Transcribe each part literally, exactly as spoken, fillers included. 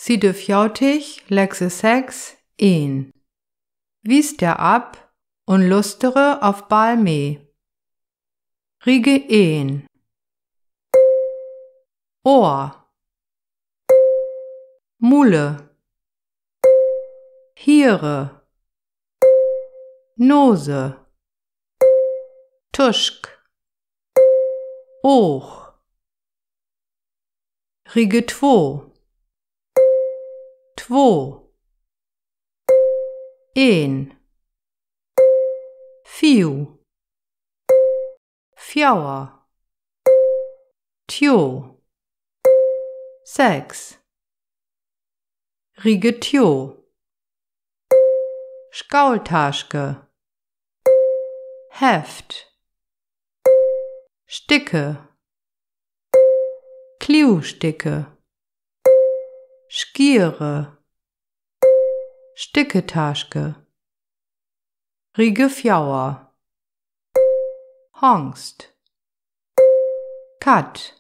Siede fiautig, Lexe sechs, een. Wies der ab un lustere auf bal mee. Riege een. Ohr. Mule. Hiere. Nose. Tusk. Oog. Riege two. Two. Een. Fiu. Fiauer. Tjo. Sechs. Riege tjo. Skaultaske. Heft. Sticke. Kliusticke. Skiere. Sticketaske. Riege fiauer. Hongst. Kat.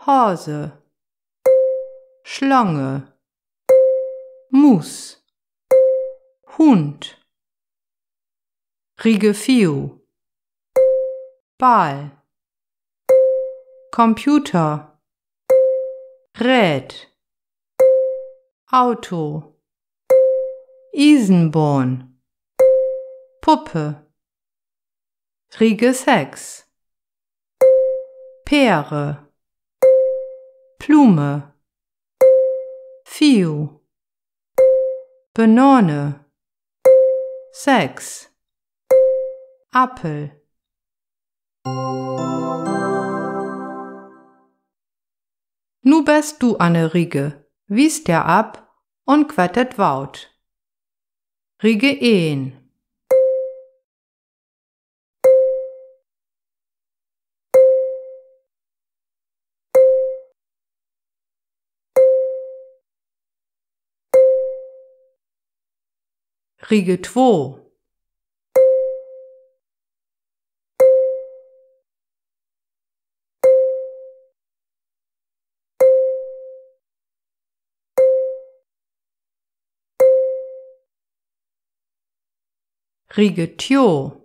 Hase. Schlange. Muus. Hund. Riege fiu. Bal. Computer. Räd. Auto. Iesenbahn. Puppe. Riege sechs. Peere. Plume. Fiu. Banane. Sechs. Appel. Nu best du an de Riege. Wies der ab un quet et Woud. Riege een. Riege two. Riege tjo.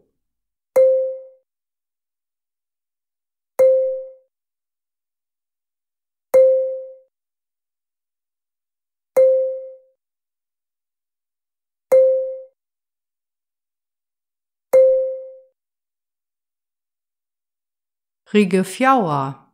Riege fiauer.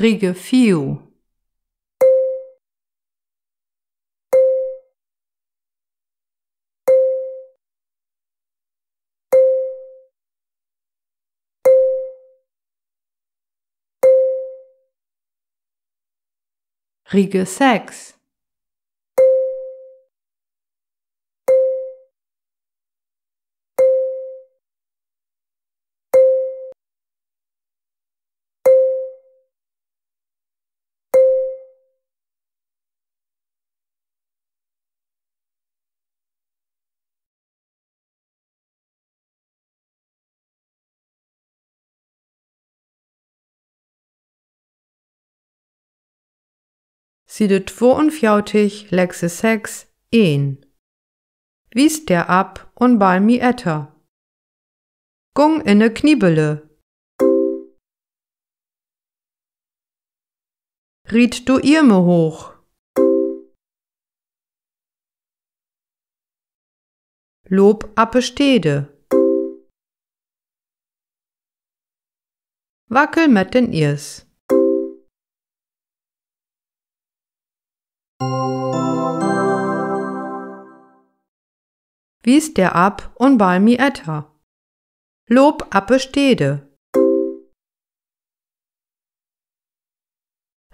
Riege fiu. Riege sechs. Siede twoenveertig, Lexe sechs, een. Wies der ab un bal mi etter. Gung in de Kniebele. Riet du Ierme hooch. Loop ape Stede. Wackel met den Iers. Wies der ab un bal mi etter. Loop ape Stede.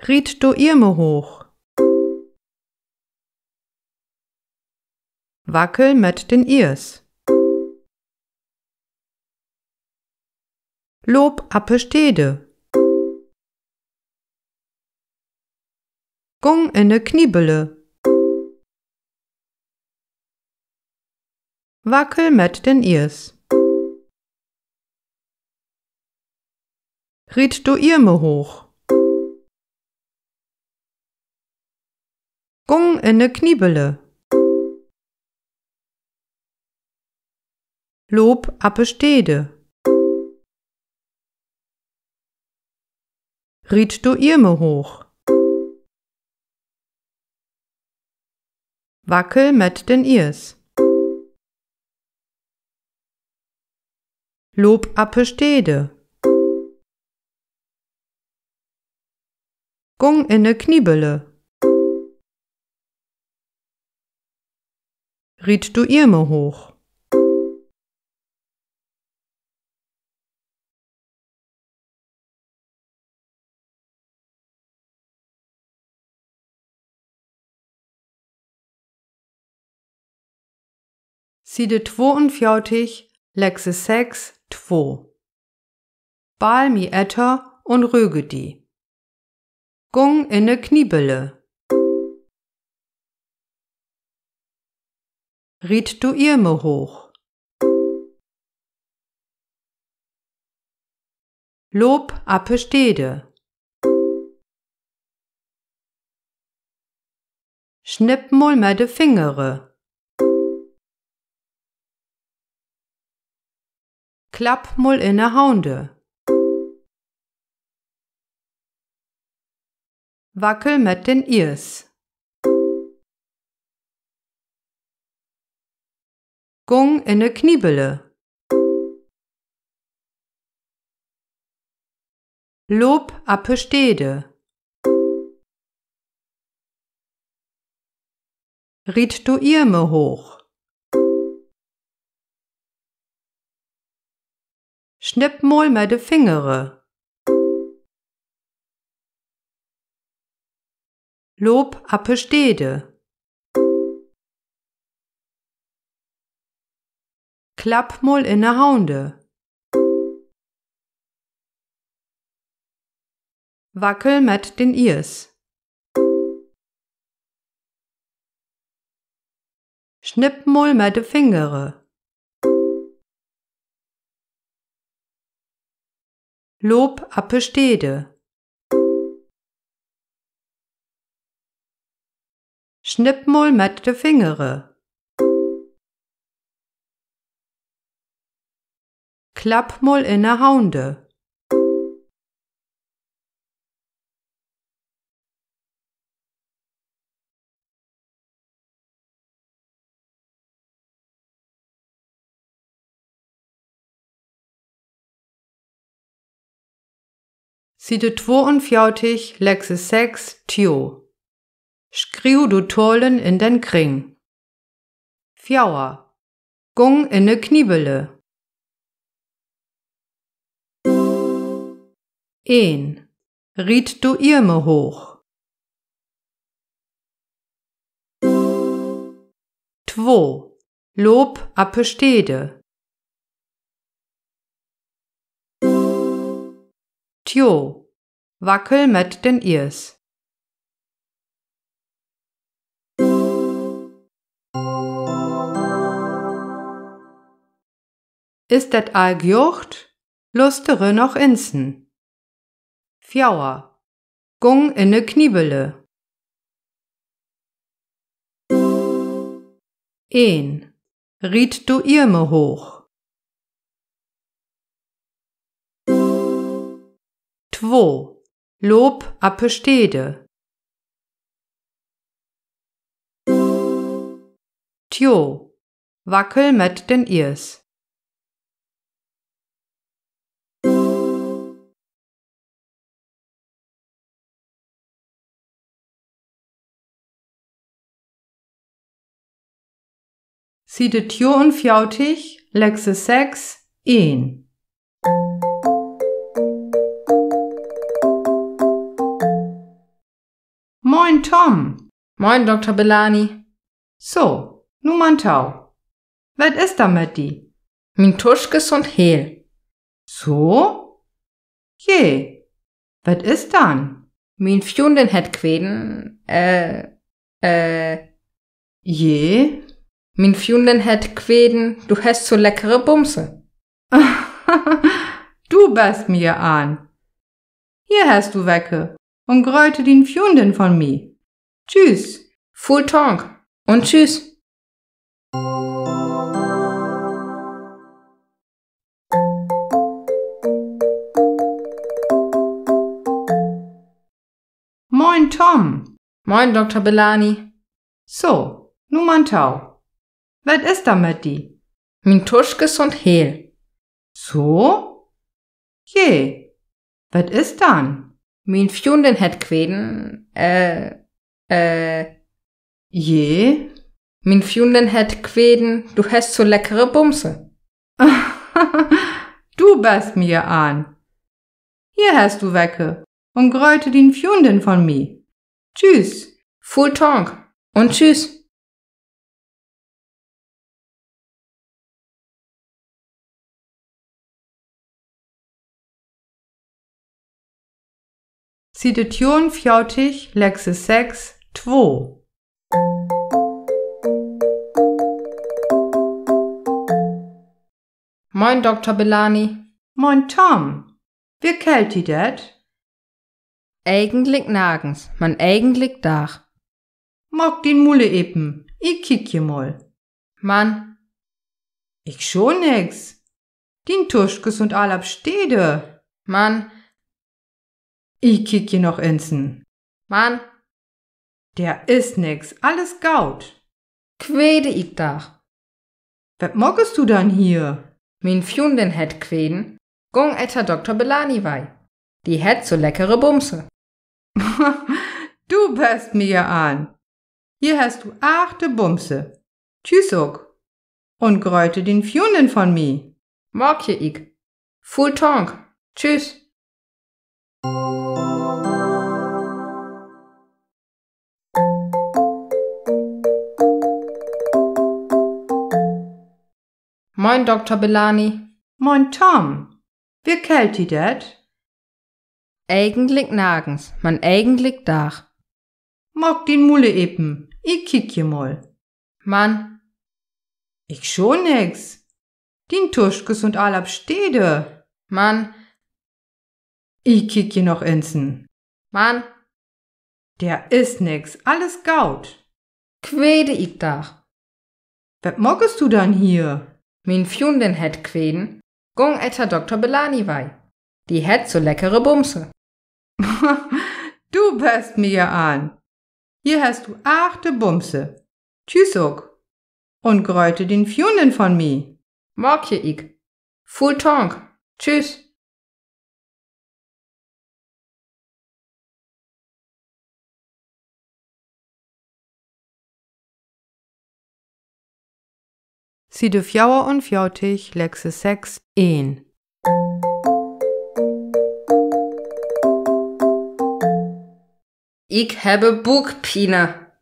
Riet du Ierme hooch. Wackel met den Iers. Loop ape Stede. Gung in de Kniebele. Wackel met den Iers. Riet du Ieme hoch. Gung in de Kniebele. Lop ape Stede. Riet du Ieme hoch. Wackel met den Iers. Lop ape Stede. Gung in de Kniebele. Riet du Ieme hoch. Siede twoenveertig, Lekse sechs, two. Bal mi eter un röge di. Gung in de Kniebele. Riet du Ieme hoch. Lop ape Stede. Snipp mol met de Fingere. Klapp mol in de Haunde. Wackel met den Iers. Gung in de Kniebele. Lop ape Stede. Riet du Ieme hoch. Snipp mol met de Fingere. Lop ape Stede. Klapp mol in de Haunde. Wackel met den Iers. Snipp mol met de Fingere. Lop ape Stede. Snipp mol met de Fingere. Klapp mol in de Haunde. Siede twoenveertig, Lekse sechs, tio. Schriew du Talen in den Kring. Fjouwer. Gung in de Kniebele. Een. Riet du Ieme hoch. Two. Lop ape Stede. Tio. Wackel met den Iers. Is det al gjocht? Lustere noch insen. Fjouwer. Gung in de Kniebele. Een. Riet du Ieme hoch. Two. Lop ape Stede. Tio. Wackel met den Iers. Siede twoenveertig, Lekse sechs, een. Moin, Tom. Moin, Dokter Belani. So, nu man tau. Wat is do met di? Mien Tuschkes sünd heel. So? Je, wat is dann? Mien Fjundin hett kweden, äh, äh, je? Mien Fjundin hett kweden, du hest so leckere Bumse. Du best mir an. Hier hest du wecke un gröte dien Fjundin von mi. Tschüss. Vull Dank un tschüss. Moin, Tom. Moin, Doktor Belani. So, nu man tau. Wat is dann mit di? Mien Tuschke is heel. So? Je, wat is dann? Mien Fjundin hett kweden, äh, äh, je? Mien Fjundin hett kweden, du hest so leckere Bumse. Du best mir an. Hier hest du wecke un gröte dien Fjundin von mi. Tschüss. Vull Dank un tschüss. Sied tjuenunveertig, Lekse sechs, twee. Moin, Doktor Belani. Moin, Tom. Wie kellt di dat? Egentlik nargens, man egentlik dor. Maak dien Mulle epen, ik kiek je mol. Man. Ik seh nix. Dien Tuschkes sünd all op Stede. Man. Ik kiek je noch insen. Man. Dor is nix, alles goot. Kwede ik dor. Wat maakst du dann hier? Mien Fjundin hett kweden, gung etter Doktor Belani wei. Die hett so leckere Bumse. Du best mir an. Hier hest du achte Bumse. Tschüss ok. Un gröte dien Fjundin von mi. Maak je ik. Vull Dank. Tschüss. Moin, Doktor Belani. Moin, Tom. Wie kellt di dat? Egentlik nargens, man egentlik dor. Maak dien Mulle epen, ik kiek je mol. Man. Ik seh nix. Dien Tuschkes sünd all op Stede. Man. Ik kiek je noch insen. Man. Dor is nix, alles goot. Kwede ik dor. Wat maakst du dann hier? Mien Fjundin hett kweden, gung etter Doktor Belani wei. Die hett so leckere Bumse. Du best mir an. Hier hest du achte Bumse. Tschüss ok. Un gröte dien Fjundin von mi. Maak je ik. Vull Dank. Tschüss. Sied veerunveertig, Lekse sechs, een. Ik hebbe Buukpine.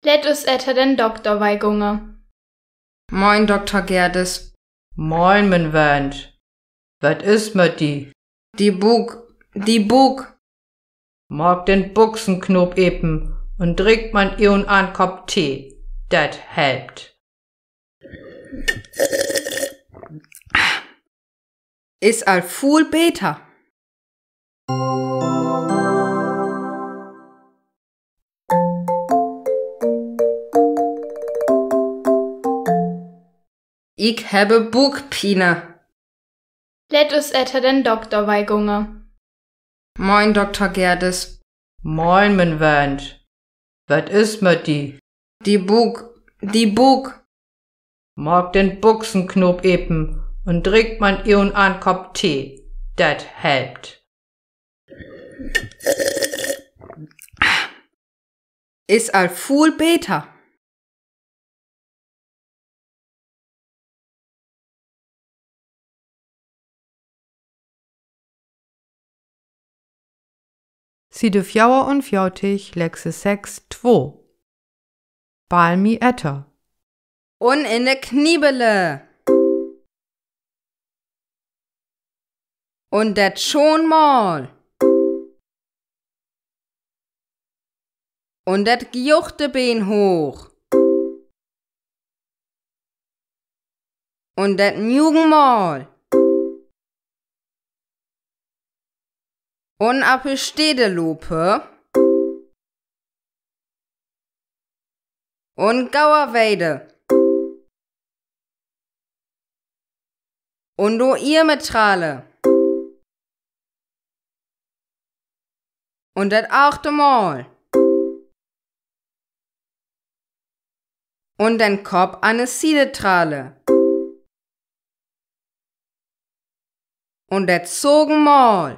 Let us etter den Dokter wei gunge. Moin, Dokter Gerdes. Moin, mien Wend. Wat is mit di? Die Buuk, die Buuk. Maak den Buksenknoop epen un drink man eenen Kopp Tee. Dat helpt. Is al vull beter. Ik hebbe Buukpine. Let us etter den Dokter wei gunge. Moin, Dokter Gerdes. Moin, mien Wend. Wat is mit di? Die Buuk, die Buuk. Maak den Buksenknoop epen un drink man eenen Kopp Tee. Dat helpt. Is al vull beter. Sied veerunveertig, Lekse sechs, twee. Bal mi etter. Un in de Kniebele. Un dat schon mal. Un det juchte Been hooch. Un det njuge Maul. Un op de Stede lope. Un gauer wieder. Un de Ärme tralle. Un det achte Maul. Un den Kopp an de Siede tralle. Un det sögende Maul.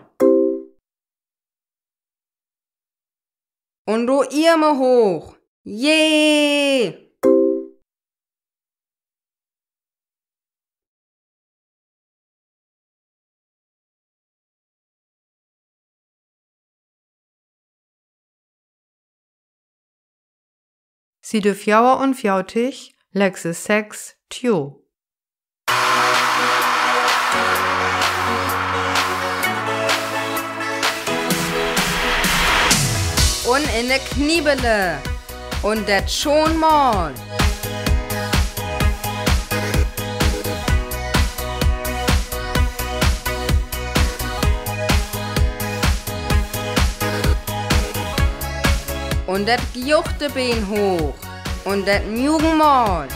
Un de Ärme hooch. Jee! Siede veeaunveertig, Lekse seks, tjo. Un in de Kniebele. Un det schon Maul. Un det juchte Been hooch. Un det njuge Maul.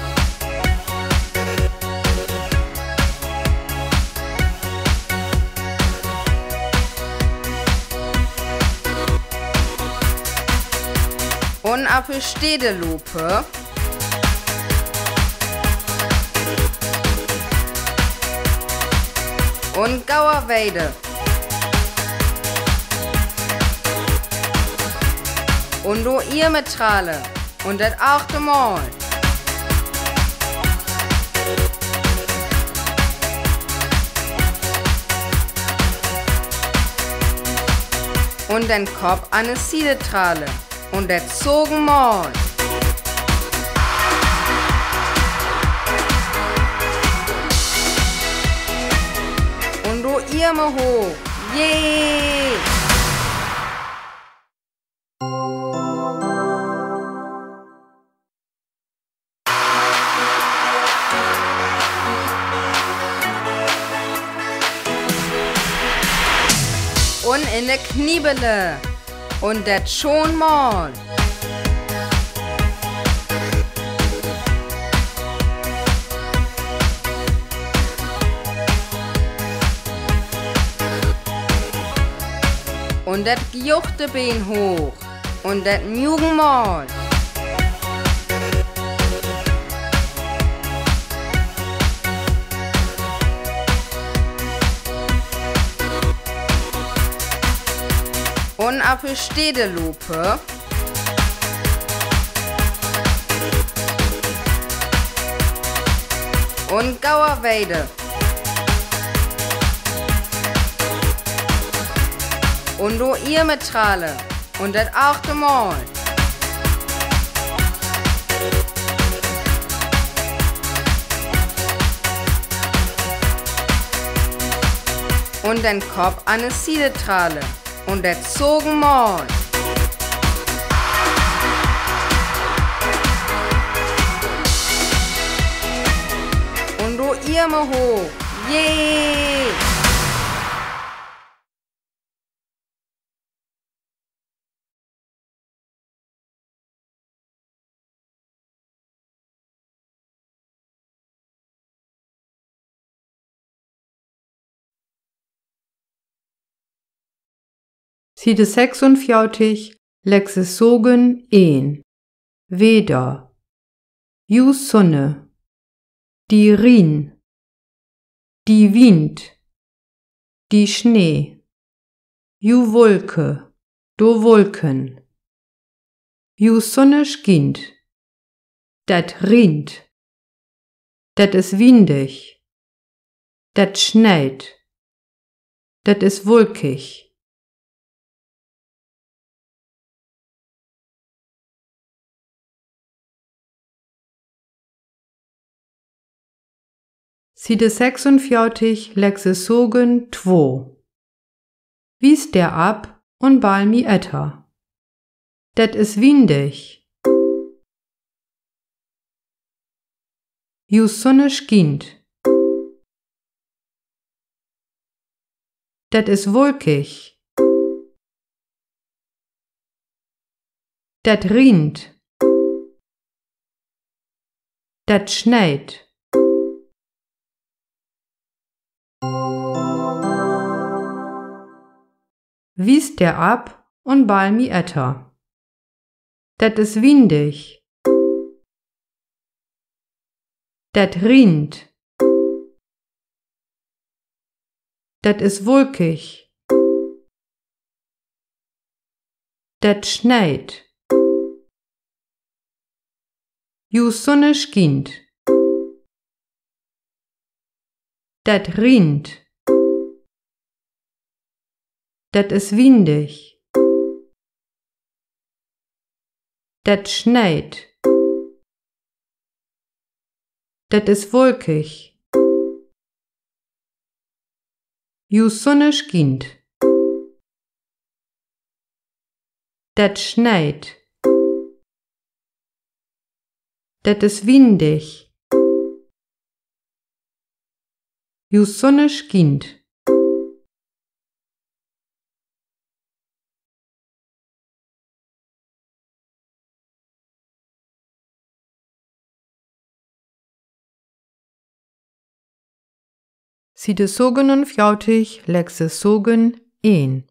Un op de Stede lope. Un gauer wieder. Un de Ärme tralle. Un det achte Maul. Un den Kopp an de Siede tralle. Un det sögende Maul. Un de Ärme hooch. Jee! Un in de Kniebele. Un det schon Maul. Un det juchte Been hooch. Un det njuge Maul. Un op de Stede lope. Un gauer wieder. Un de Ärme tralle. Un det achte Maul. Un den Kopp an de Siede tralle. Un det sögende Maul. Un de Ärme hooch. Jee! Siede sechsunveertig, Lexikon een. Weder. Ju Sonne, die Rien, die Wind, die Schnee, ju Wolke, do Wolken. Ju Sonne schient, dat rient, dat is windig, dat schneit, dat is wolkig. Siede sechsunveertig, Lexikon twee. Wies der ab un bal mi eter. Dat is windig. Jüst Sonne schient. Dat is wolkig. Dat rient. Dat schneit. Wies der ab un bal mi eter. Dat is windig. Dat rient. Dat is wolkig. Dat schneit. Jüst Sonne schient. Dat rient. Dat is windig. Dat schneit. Dat is wolkig. Jüst Sonne schient. Dat schneit. Dat is windig. Jüst Sonne schient. Siede sögenunveertig, Lexe sögen, een.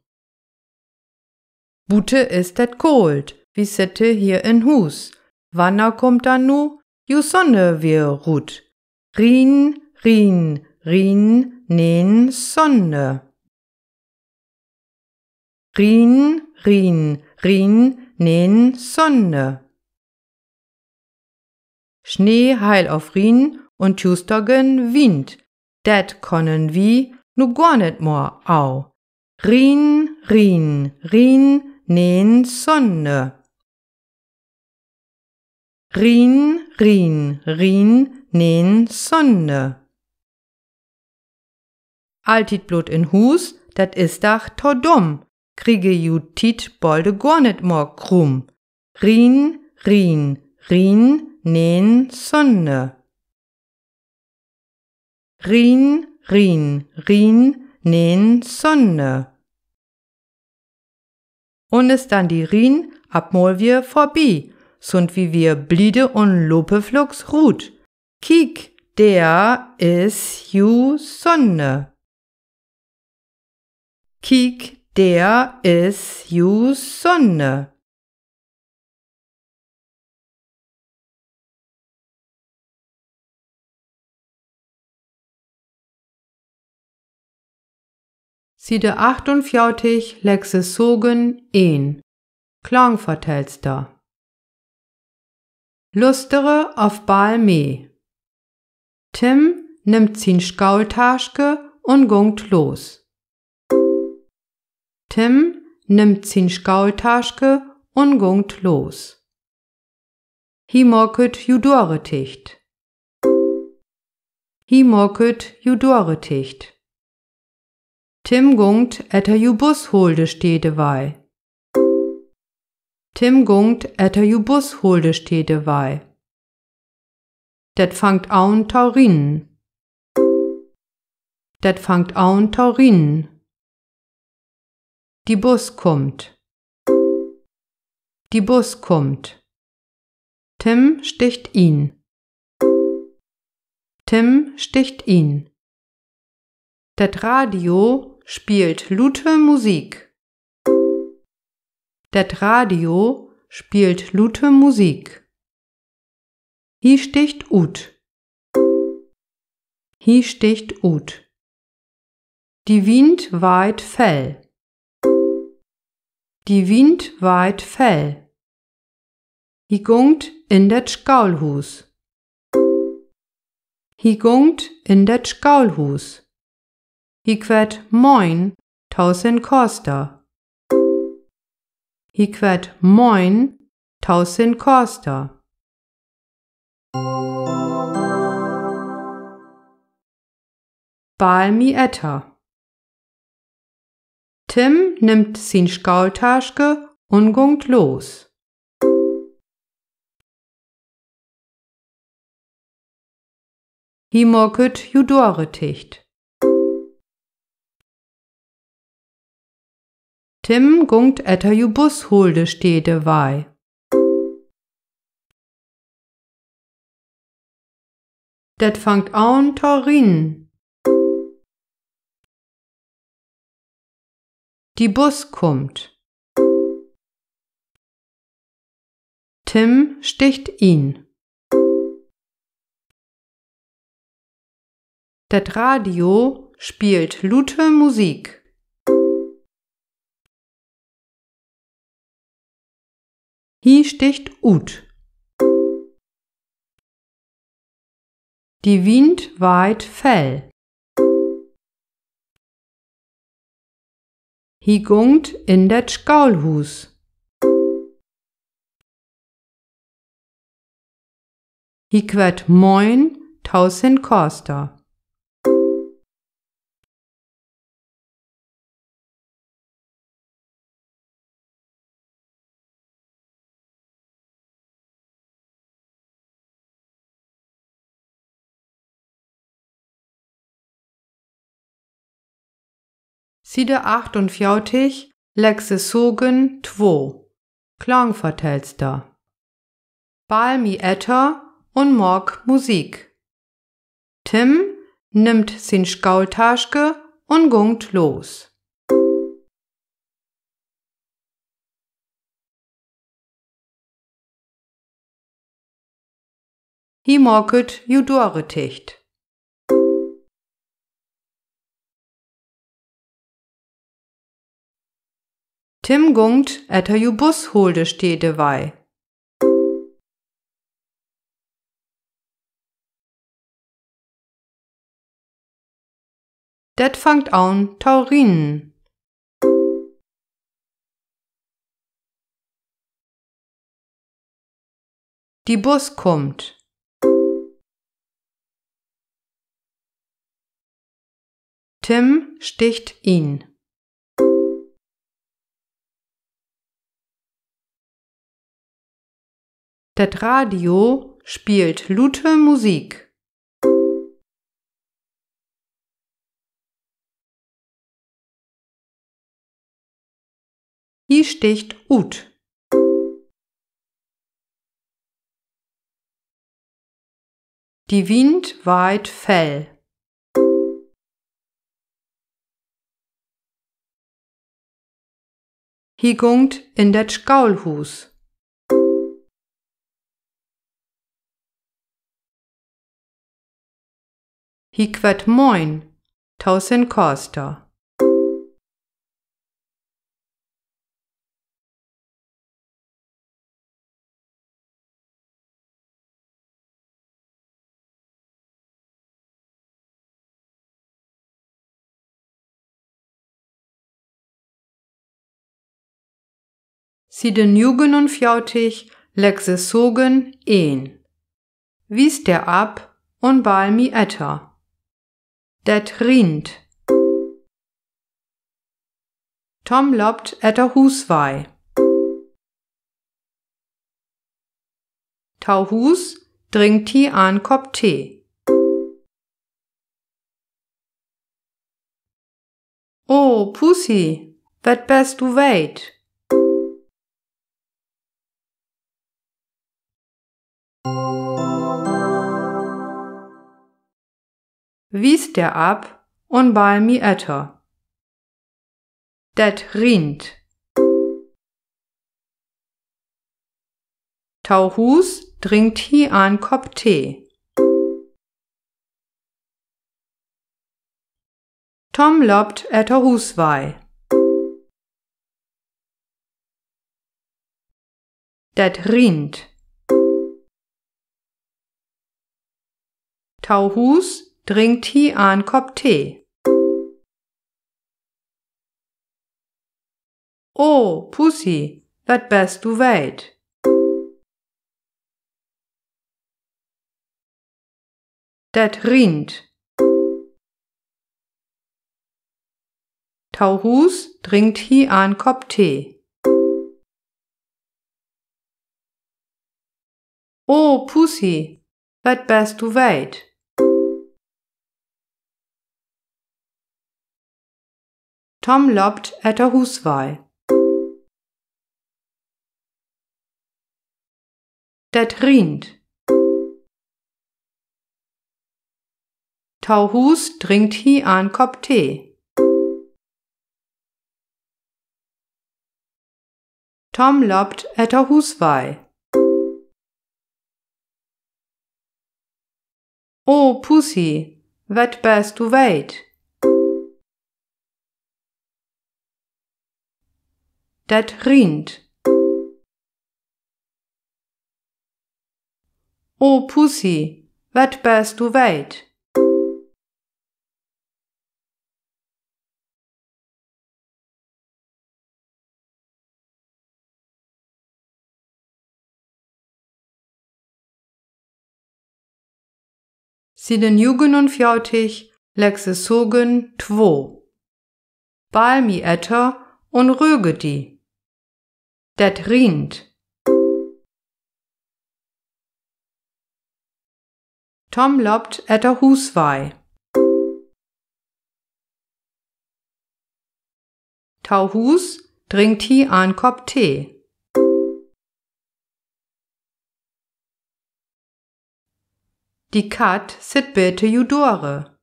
Bute is dat kolt, wi sitte hier in Huus. Wanner kummt dann nu jüst Sonne weer rut? Rien, rien, rien, neen Sonne. Rien, rien, rien, neen Sonne. Schnee, Hail of Rien un tüstagen Wind, dat kannen wi nu gor nit mea au. Rien, rien, rien, neen Sonne. Rien, rien, rien, neen Sonne. Alltied blot in Huus, dat is dach to dumm. Kriege ju Tied bald gor nit mea krum. Rien, rien, rien, neen Sonne. Rien, rien, rien, neen Sonne. Un is dann de Rien ab mol weer vörbi, sünd wi weer bliede un lope fluks rut. Kiek, der is ju Sonne. Kiek, der is ju Sonne. Siede achtunveertig, Lexe sögen, een. Klangvertellster. Lustere of bal mee. Tim nimmt sien Skaultaske un gungt los. Tim nimmt sien Skaultaske un gungt los. He maket ju Dore ticht. He maket ju Dore ticht. Tim gungt etter ju Busholdestede wei. Tim gungt etter ju Busholdestede wei. Dat fangt aun to rienen. Dat fangt aun to rienen. De Bus kummt. De Bus kummt. Tim sticht in. Tim sticht in. Dat Radio spielt lute Musik. Dat Radio spielt lute Musik. He sticht ut. He sticht ut. De Wind weiht fell. De Wind weiht fell. He gungt in dat Skaulhuus. He gungt in dat Skaulhuus. He kwett Moin to sien Koster. He kwett Moin to sien Koster. Bal mi etter. Tim nimmt sien Skaultaske un gungt los. Hi maket ju Dore ticht. Tim gungt etter ju Busholdestede wei. Det fangt aun to rienen. De Bus kummt. Tim sticht in. Det Radio spielt luute Musik. Hi sticht ut. De Wind weit fell. Hi gungt in det Skaulhuus. Hi kwett Moin to sien Kaster. Siede achtunveertig, Lekse söven, two. Klangvertellster. Bal mi etter un maak Musik. Tim nimmt sien Skaultaske un gungt los. Hi maket ju Dore ticht. Tim gungt etter ju Busholdestede wei. Det fangt aun to rienen. De Bus kummt. Tim sticht in. Det Radio spielt luute Musik. Hi sticht ut. De Wind weit fell. Hi gungt in det Skaulhuus. Hi kwett Moin to sien Kaster. Siede nuugenunveertig, Lekse söven, een. Wies der ab un bal mi etter. Det rient. Tom löppt etter Huus wei. To Huus drinkt he en Kopp Tee. O, Pusi, wat best du wiet. Wies der ab un bal mi etter. Det rient. To Huus drinkt he en Kopp Tee. Tom löppt etter Huus wei. Det rient. To Huus drinkt he en Kopp Tee. O, Pusi, wat best du wiet. Det rient. To Huus drinkt he en Kopp Tee. O, Pusi, wat best du wiet. Tom löppt etter Huus wei. Det rient. To Huus drinkt he en Kopp Tee. Tom löppt etter Huus wei. O Pusi, wat best du weid. Det rient. O Pusi, wat best du weid. Siede nugenunveertig, Lexezogen twee. Bal mi etter un röge di. Det rient. Tom löppt etter Huus wei. To Huus drinkt he en Kopp Tee. De Katt sitt bete ju dore.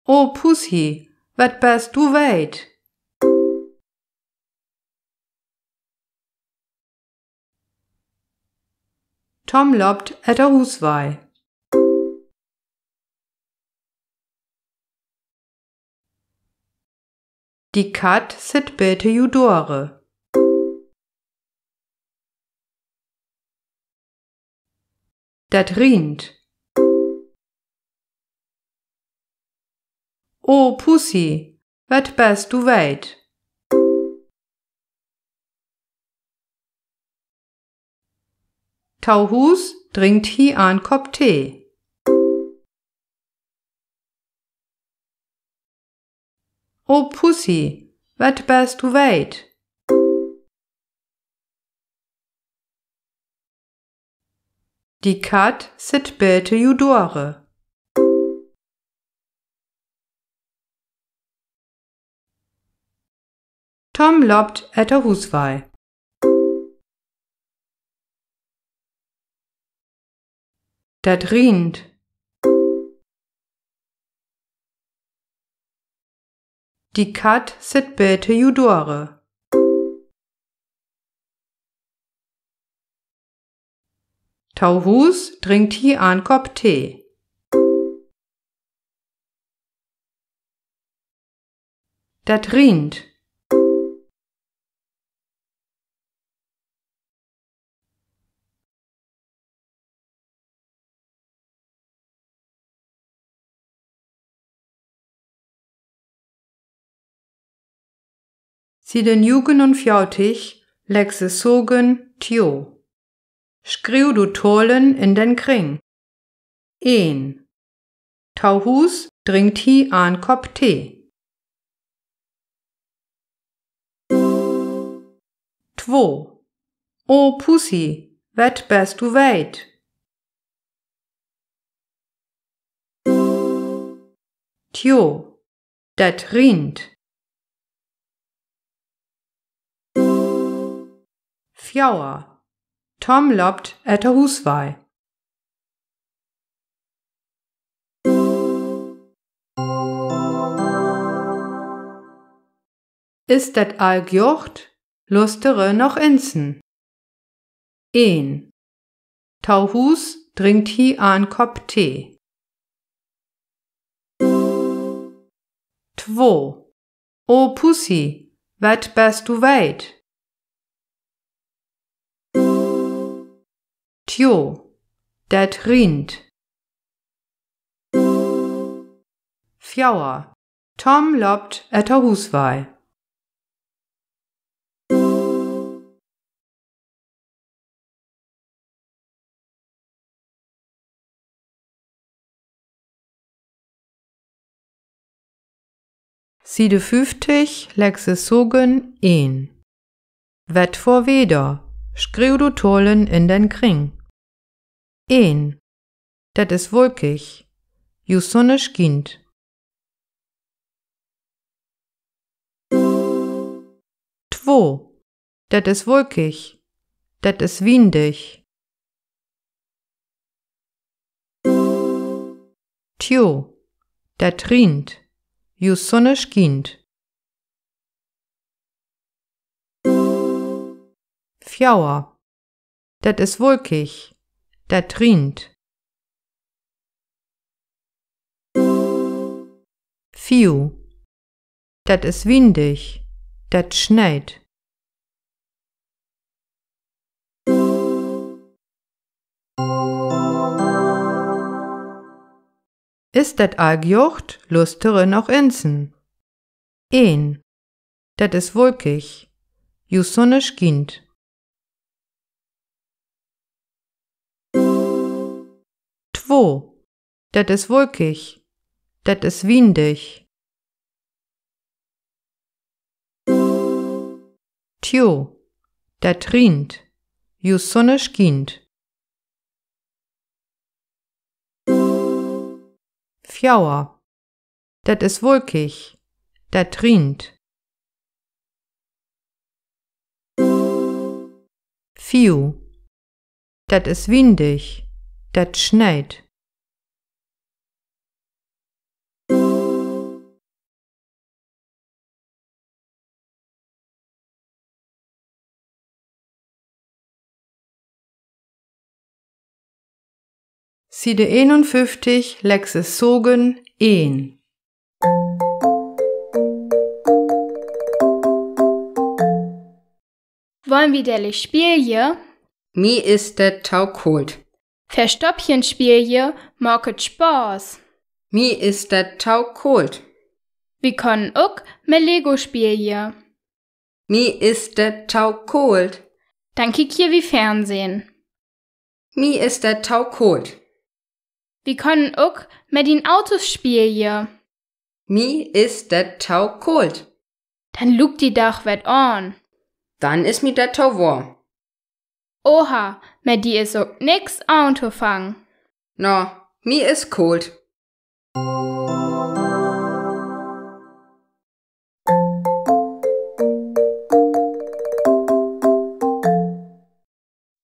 O Pusi, wat best du weid. Tom löppt etter Huus wei. De Katt sitt bete ju dore. Det rient. O Pusi, wat best du weid. To Huus drinkt he en Kopp Tee. O Pusi, wat best du weid. De Katt sitt bete ju dore. Tom löppt etter Huus wei. Det rient. De Katt sitt bete ju dore. To Huus drinkt he en Kopp Tee. Det rient. Siede nugenunveertig, Lexezogen twee. Schriew du Tolen in den Kring. Een. To Huus drinkt he en Kopp Tee. Two. O Pusi, wat best du weid. Tjo, det rient. Fjouwer. Tom löppt etter Huus wei. Is det all gjocht? Lustere noch insen. Een. To Huus drinkt he en Kopp Tee. Two. O Pusi, wat best du weid. Tjo, det rient. Fjouwer. Tom löppt etter Huus wei. Siede fufftig, Lexezogen een. Wat för Weder? Schriew du Tolen in den Kring. Een. Det is wulkig. Jus Sunne schient. Two. Dat is wulkig. Dat is windig. Tjo. Dat rient. Jus Sunne schient. Fjouwer. Dat is wulkig. Dat rient. Fief. Dat is windig. Dat schneit. Is dat all gjocht? Lustere noch insen. Een. Dat is wulkig. Jus Sunne schient. Two. Dat is wulkig. Dat is windig. Tjo. Dat rient. Jus Sunne schient. Fjouwer. Dat is wulkig. Dat rient. Fief. Dat is windig. Dat schneit. Siede eenunföfftig, Lexissogen een. Wolle wi dellig spieje? Mi is dat tau kold. Verstoppchen spieje maket Spaß. Mi is dat tau kold. Wi könne ok mit Lego spieje. Mi is dat tau kold. Dann kieke wi Fernsehen. Mi is dat tau kold. Wi könne ok mit de Autos spieje. Mi is dat tau kold. Dann luuk di doch wat an. Dann is mi dat tau woam. Oha, mit di is ok nix antofange. Na, mi is kold.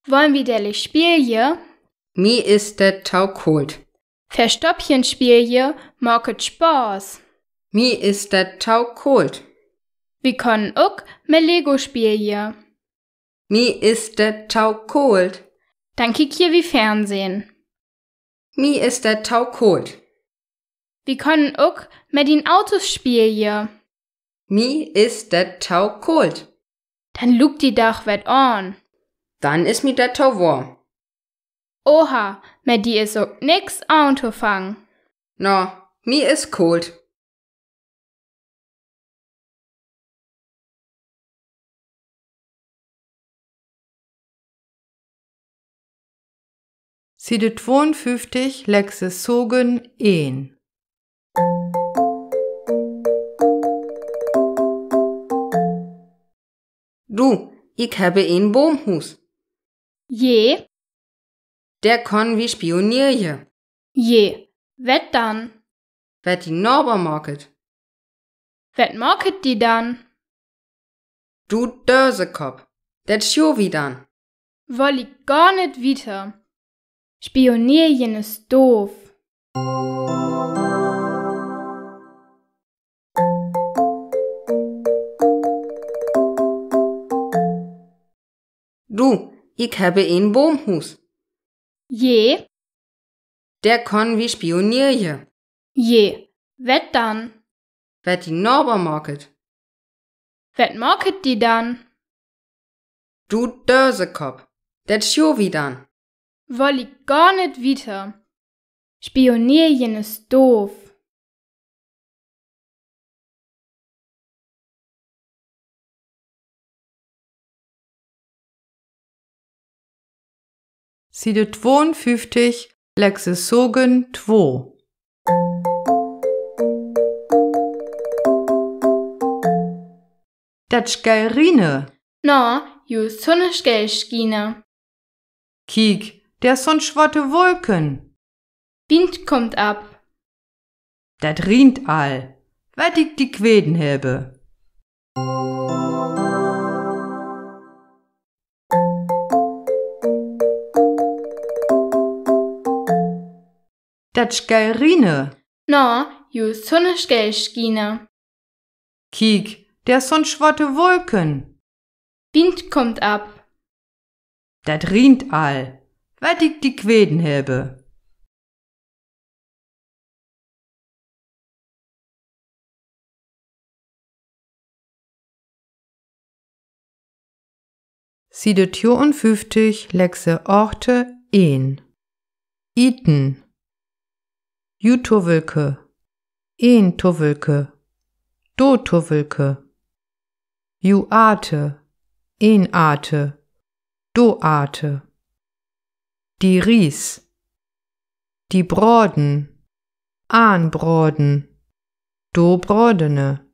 Wolle wi dellig spieje? Mi is dat tau kold. Verstoppchen spieje maket Spaß. Mi is dat tau kold. Wi könne ok mit Lego spieje. Mi is dat tau kold. Dann kieke wi Fernsehen. Mi is dat tau kold. Wi könne ok mit de Autos spieje. Mi is dat tau kold. Dann luuk di doch wat an. Dann is mi dat tau woam. Oha, mit di is ok nix antofange. Na, mi is kold. Siede twoenföfftig, Lexissogen een. Du, ik hebbe en Boomhoes. Je. Dao könne wi spioneerje. Je, wat dann? Wat dien Naber maket. Wat maket die dann? Du Dösekopp, dat schuw wi dann. Woll ik gor nit wiete. Spioneerjen is doof. Du, ik hebbe en Boomhoes. Je. Dao könne wi spioneerje. Je, wat dann? Wat dien Naber maket. Wat maket die dann? Du Dösekopp, dat schuw wi dann. Woll ik gor nit wiete. Spioneerjen is doof. Siede twoenföfftig, Lexissogen twee. Dat schall riene. Na, jüst, Sunne schall schiene. Kiek, dao sünd swatte Wulken. Wind kummt op. Dat rient al. Wat ik di kweden hebbe. Dat schall riene. No, jo, Sunne schall schiene. Kiek, dor sin swatte Wolken. Wind kummt ab. Dat rient al. Wat ik di kweden hebbe. Siede twoenföfftig, Lekse achte, een. Iten. Ju Tuwwelke. Een Tuwwelke. Do Tuwwelke. Ju Ate. Een Ate. Do Ate. Die Ries. Die Braden. An Braden. Do Bradene.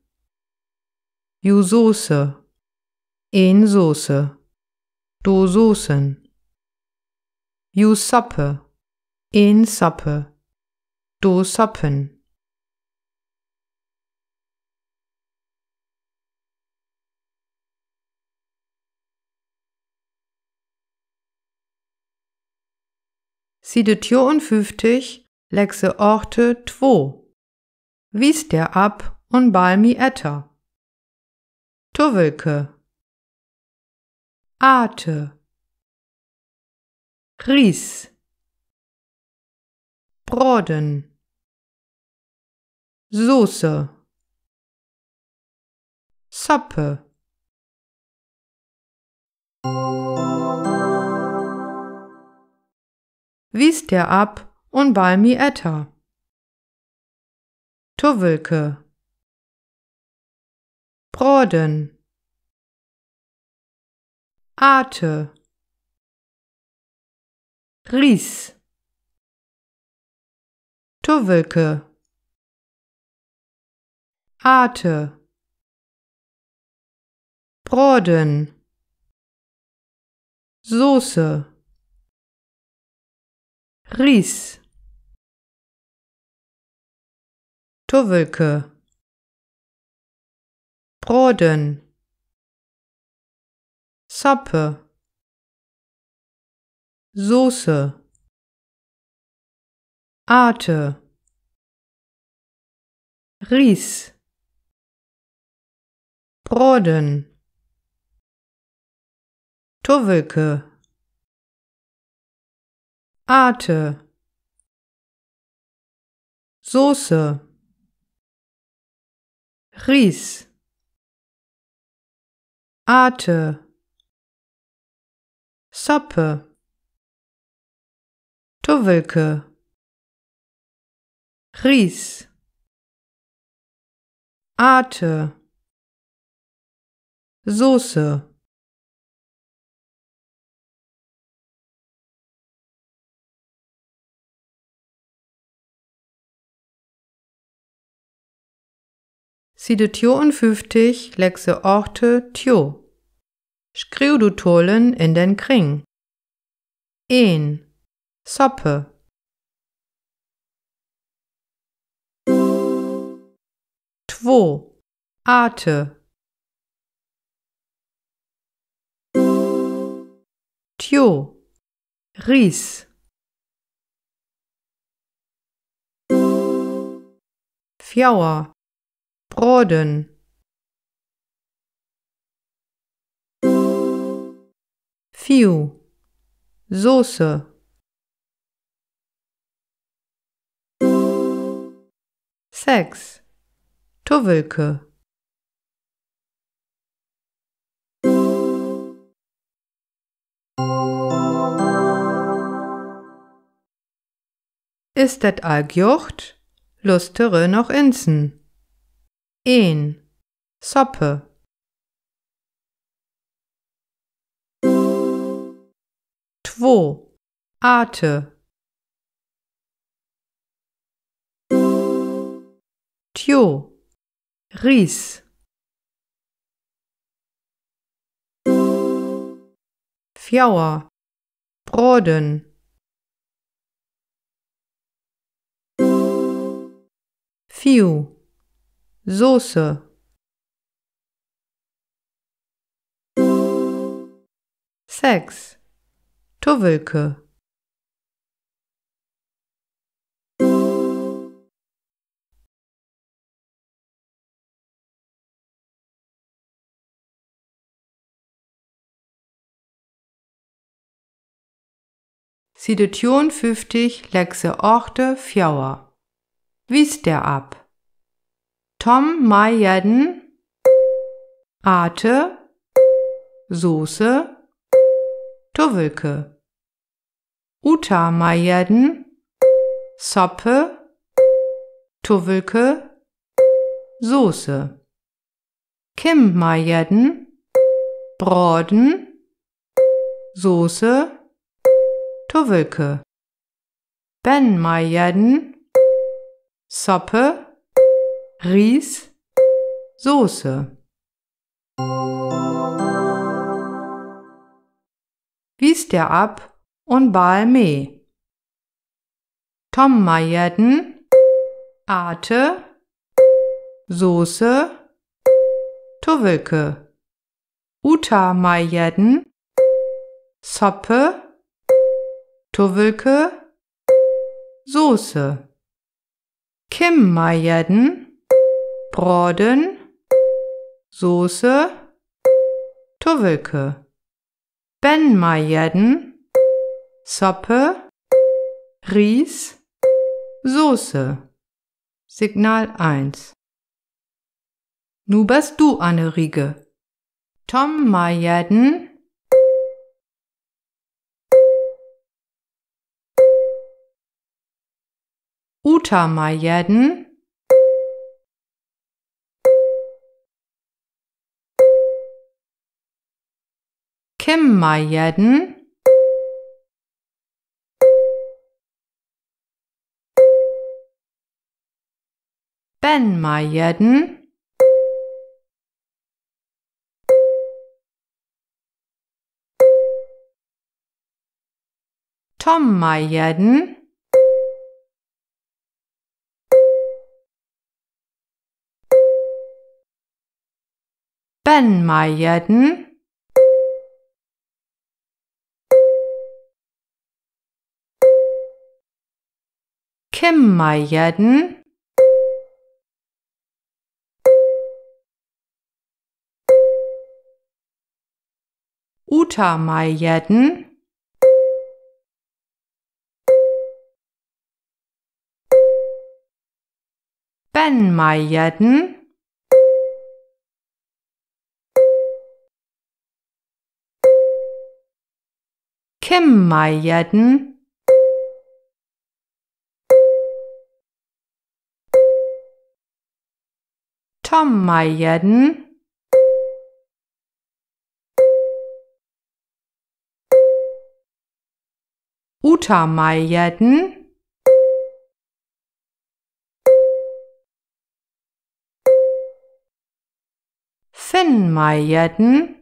Ju Soße. Een Soße. Do Soßen. Ju Sappe. Een Sappe. Do Sappen. Siede twoenföfftig, Lekse achte, two. Wies der ab un ball mi eter. Tuwwelke. Ate. Ries. Braden. Soße. Sappe. Wies der ab un ball mi eter. Tuwwelke. Braden. Ate. Ries. Tuwwelke. Ate. Braden. Soße. Ries. Tuwwelke. Braden. Sappe. Soße. Ate. Ries. Braden. Tuwwelke. Ate. Soße. Ries. Ate. Sappe. Tuwwelke. Ries. Ate. Soße. Siede twoenföfftig, Lekse achte, tjo. Schriew du Talen in den Kring. Een. Sappe. Two. Ate. Tjo. Ries. Fjouwer. Braden. Fiew. Soße. Seks. Tuwwelke. Is dat al gjocht? Lustere noch insen. Een. Sappe. Two. Ate. Tjo. Ries. Fjouwer. Braden. Iu. Soße. Sechs. Tuwwelke. Sied tjuunföfftig, Lekse achte, veer. Wies der ab. Tom mei jedden: Ate, Soße, Tuwwelke. Uta mei jedden: Soppe, Tuwwelke, Soße. Kim mei jedden: Braden, Soße, Tuwwelke. Ben mei jedden: Soppe, Ries, Soße. Wies der ab un bal mee. Tom mei jedden: Ate, Soße, Tuwwelke. Uta mei jedden: Soppe, Tuwwelke, Soße. Kim mei jedden: Braden, Soße, Tuwwelke. Ben mei jedden: Soppe, Ries, Soße. Signal eins. Nu best du an de Riege. Tom mei jedden: Uta mei jedden: Kim mei jedden: Ben mei jedden: Tom mei jedden: Ben mei jedden: Kim mei jedden: Uta mei jedden: Ben mei jedden: Kim mei jedden: Tom mei jedden: Uta mei jedden: Finn mei jedden: